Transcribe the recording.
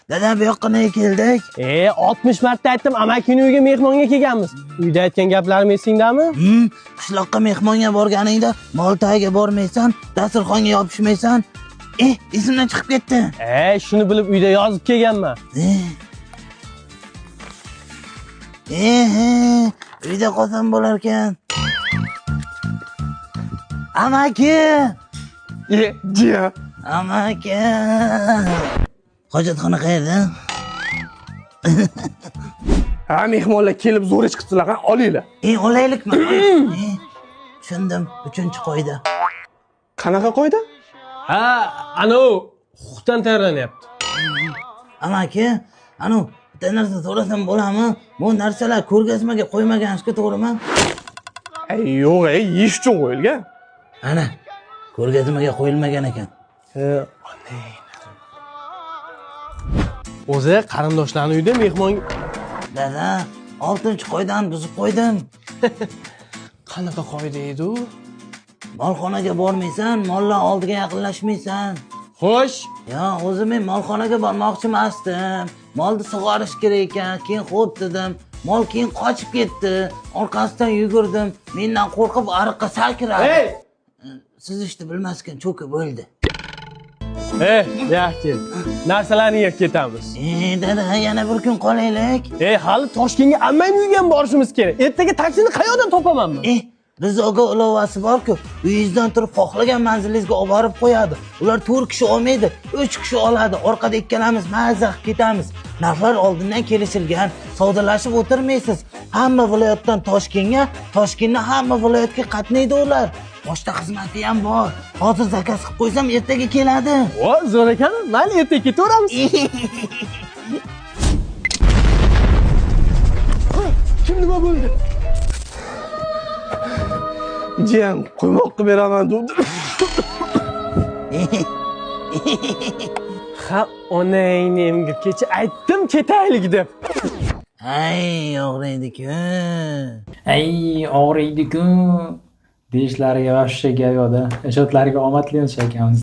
Dada, bu yoqqa nega keldik? 60 marta aytdim, amakini uyiga mehmonga kelganmiz. Uyda aytgan gaplarim esingdami? Qishloqqa mehmonga borganingda mol tagiga bormaysan, dasturxonga yopishmaysan. Esimdan chiqib ketdi. Shuni bilib uyda yozib kelganman. Uyda qolsam bo'larkan. Amaki! Jiyan. Amaki! Hojatxona qayerda? Ha, mehmonlar kelib zo'r chiqibdilar, ha, olinglar. Olaylikmi? Tushundim, 3-qoida. Qanaqa qoida? Ha, anavi huquqdan tayyorlanyapti. Amaki, anu bitta narsa so'rasam bo'ladimi? Bu narsalar ko'rgazmaga qo'ymaganishga to'g'rimi? Ay, yo'q, yeyish uchun qo'yilgan. Ana, ko'rgazmaga qo'yilmagan ekan. O'zi qarindoshlarning uyida mehmon. Dada, 6-qoidani buzib qo'ydim. Qanaqa qoida edi u? Molxonaga bormaysan, mollar oldiga yaqinlashmaysan. Xo'sh. Yo, o'zi men molxonaga bormoqchi emasdim. Molni sug'orish kerak ekan, keyin xo'p dedim. Mol keyin qochib ketdi. Orqasidan yugurdim. Mendan qo'rqib ariqqa sakradi. Ey! Suzishni bilmaskan cho'kib o'ldi. Ya kel. Narsalarni yig'ib ketamiz. Dada, yana bir kun qolaylik. Hali Toshkentga ammang uyiga ham borishimiz kerak. Ertaga taksini qayoqdan topaman men? Rizoga ilovasi bor-ku, uyingizdan turib xohlagan manzilingizga olib borib qo'yadi. Ular 4 kishi olmaydi, 3 kishi oladi. Orqada ikkalamiz mazza qilib ketamiz. Narxlar oldindan kelishilgan, savdolashib o'tirmaysiz. Hamma viloyatdan Toshkentga, Toshkentdan hamma viloyatga qatnaydi ular. Pochta xizmati ham bor. Hozir zakaz qilib qo'ysam ertaga keladi. O, zo'r ekan. Mayli, ertaga ketaveramiz. Kim nima bo'ldi? Jiyan, quymoq qilib beraman deb. Ha, onangni emga kecha aytdim ketaylik deb. Ay, og'riydi-ku. Ay, og'riydi-ku. Deyishlariga вообще gap yo'q-da. Ishotlariga omadli akamiz.